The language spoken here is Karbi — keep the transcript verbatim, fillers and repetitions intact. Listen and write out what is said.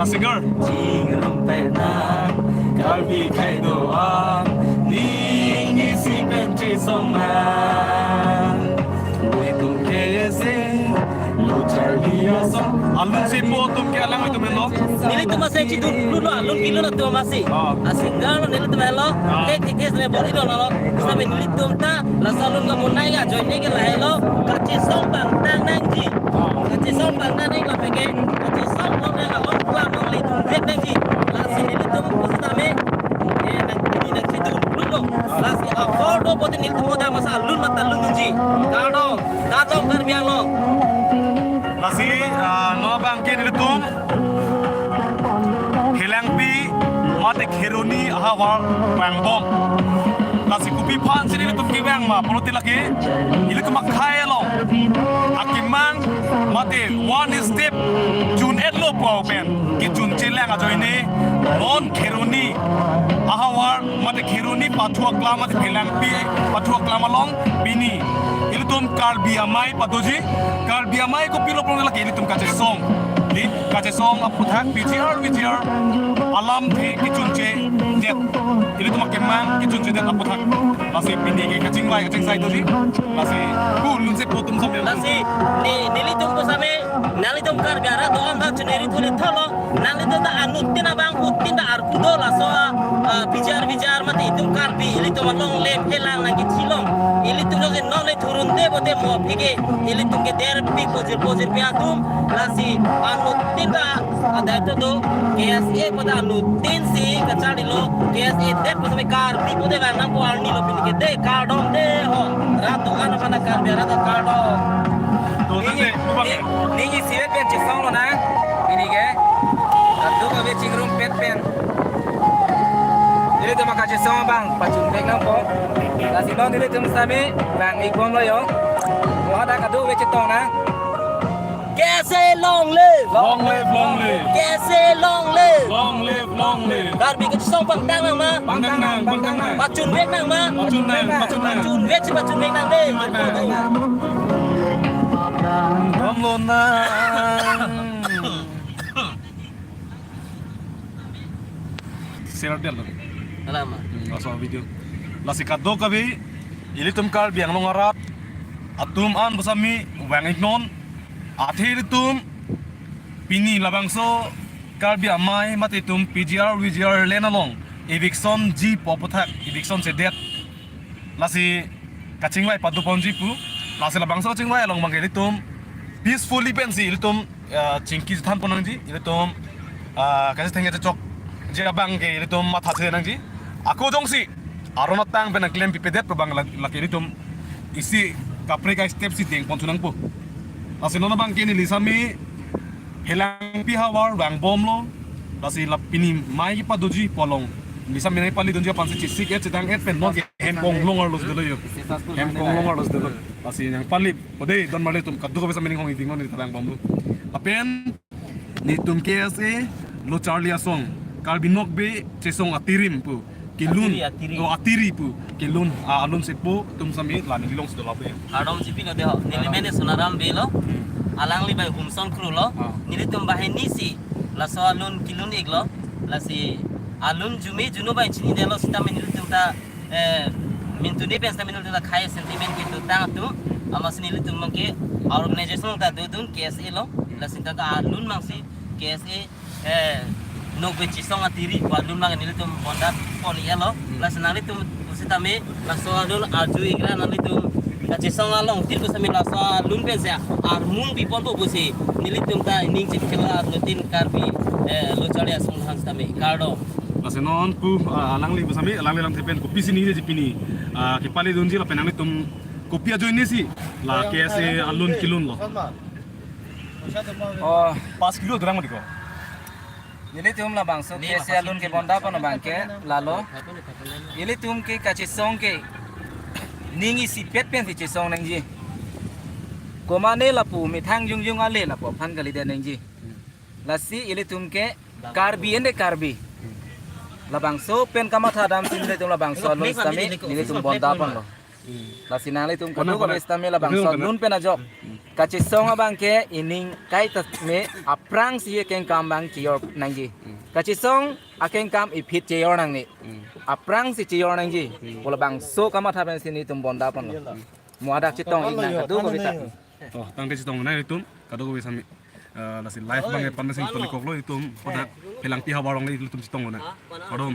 Singer. Chingrum pen nang, Karbi khaido an, ning isi pen chesong nang. Wetum kese, lo charli asong. Alun sepo atum ke alanglitum helo. Nelitum amatsi chidun lo, alun kelun atum amatsi. Ah. A singer lo nelitum helo. Ah. Tek tek tes le bor-i lo lo. Seta nelitum ta laso alun kamonai ajoine ke lahelo. Kachesong pangtang nangji. Kachesong pangtang nang lapen ke kachesong pangtang along klam nanglitum vet nangji. Lasi nelitum pusitame, eh, nang, neli nangchidun lo. Lasi apor do pote nelitum koda masa alun mata lun dunji. Kardom, kardom Karbi Anglong. Lasi, ah, non abang ke nelitum Helangpi mate Kheroni ahavar vangbom. Lasi kopi aphansi nelitum kevang ma pulote lake ilitum akhei along akemang mate one step chun-etlo pu pen kechun chelang ajoine non Kheroni ahavar mate Kheroni pathu aklam mate Helangpi pathu aklam along pini ilitum Karbi Amei padoji. Karbi Amei kopilo pulote lake ilitum kachesong. Di kachesong aputhak P G R, V G R alamthe kechun chedet. Ilitum akemang kechun chedet aputhak. Lasi pini ke kachingvai kachingsai doji. Lasi ku alun sepo atum same. Lasi ne, nelitum pusitame, nanglitum Karbi arat do-an bang chuneri thuli tholo. Nanglitum ta anuttin abang uttin ta arku do laso, ah, P G R V G R mate itum Karbi ilitum along lem helang nangkechilong. Ilitum jongsi non le thurunde pote mo aphi ke ilitum ke derpi pojir pojirpi atum. Lasi anuttin ta adai to do K S A pote anuttin si kacharlilo. K S A det pote Karbi pote vangnangpo arni lo pini ke de kardom de ho. Rat do-an aphan Karbi arat kardom. Ning isi vet pen chesong lo nang. Pini ke. Kadokave chingrum pet pen. Nelitum akachesong abang pachun vek nangpo. Lasi non nelitum sitame vang-ikbomlo yo. Mo hadak kadokave chetong nang. K S A long live! Long live, long live! K S A long live! Long live, long live! Karbi kachesong pangtang nang ma? Pangtang nang, pangtang nang! Pachun vek nang ma? Pachun nang, pachun nang! Pachun vek si pachun vek nang de. Pachun vek nang. Bomlo nang. Share del. Alama. Hmm, laso video. Lasi kadokave ilitum Karbi Anglong arat atum an pusitame vang-iknon. Athe ilitum pini labangso Karbi Amei mate itum P G R V G R land along eviction ji pu aputhak eviction chedet. Lasi kachingvai pado ponji pu. Lasi labangso kachingvai along abang ke ilitum peacefully pensi ilitum, ah, chingki than pon nangji. Ilitum, ah, kachetheng kachechokji abang ke ilitum matha chenangji. Ako jongsi aron atang pen nangklem pipedet pu abang la-, lake ilitum isi kaprek a-step si deng pon chunangpo. Lasi non abang ke neli sitame Helangpi ahavar vangbomlo. Lasi la pini mei kepadoji pu along neli sitame nangpali dunji aphansi chesik-et chedang-et pen non ke hem konglong arlo si dolo yo. Hem konglong arlo si dolo. Lasi nangpali pode don marli atum kadokave sitame ning hong iding non neli vangbomlo. Lapen nelitum K S A lo charli asong Karbi Nokbe Chesong Atirim pu kelun. Atiri, atiri. Oh, atiri pu kelun, ah, alun sepo atum sitame la neli along si dolo pu. Kardom si pilo de ho. Neli mene Sonaram Bey lo. Hmm. Alangli bai Humson Kro lo. Ah. Nelitum banghini si laso alun kelun-iklo. Lasi alun jume juno bai chinidetlo sitame nelitum ta, eh, mintune pen sitame nelitum ta khei sentiment kedotang atum. Amatsi nelitum abang ke organization ta dodun K S A lo. Lasi ta alun abang si K S A, eh, Nokbe Chesong Atiri pu alun abang nelitum bonda pon-iklo. Lasi nanglitum pusitame laso alun arju-ikra nanglitum kachesong along tir pusitame laso alun pensi armung piponpo pusi nelitum ta ning chipkhela anuttin Karbi, eh, lo charli asong aphan sitame kardom. Lasi non pu, ah, alangli pusitame, alangli alamthe pen kopisi ningjeji pini, ah, kepali dunji lapen nanglitum kopi ajoine si la K S A alun kelunlo. Oh, pas kilo dorang mati ko. Nelitum labangso K S A alun kebonda pon abang ke lalo. Ilitum ke kachesong ke ning isipet pensi chesong nangji. Komane lapu methang jongjong ale lapu aphan kalidet nangji. Lasi ilitum ke Karbi ende Karbi. Labangso pen kamatha damsi nelitum labangso alun sitame nelitum bonda ponlo. Lasi nanglitum kadokave sitame labangso alun pen ajok Kachesong abang ke ining kaita me aphrangsi akengkam abang chejor nangji. Kachesong akengkam iphit chejor nangne. Aphrangsi chejor nangji. Pu labangso kamatha pensi nelitum bonda ponlo. Mo hadak chetong iknang kadokave ta. Oh, tangte chetong nang itum kadokave sami. Eh, lasi live abang ke pan sing tolikoklo itum pada Phelangpi havar along le itum chetonglo nang. Kardom.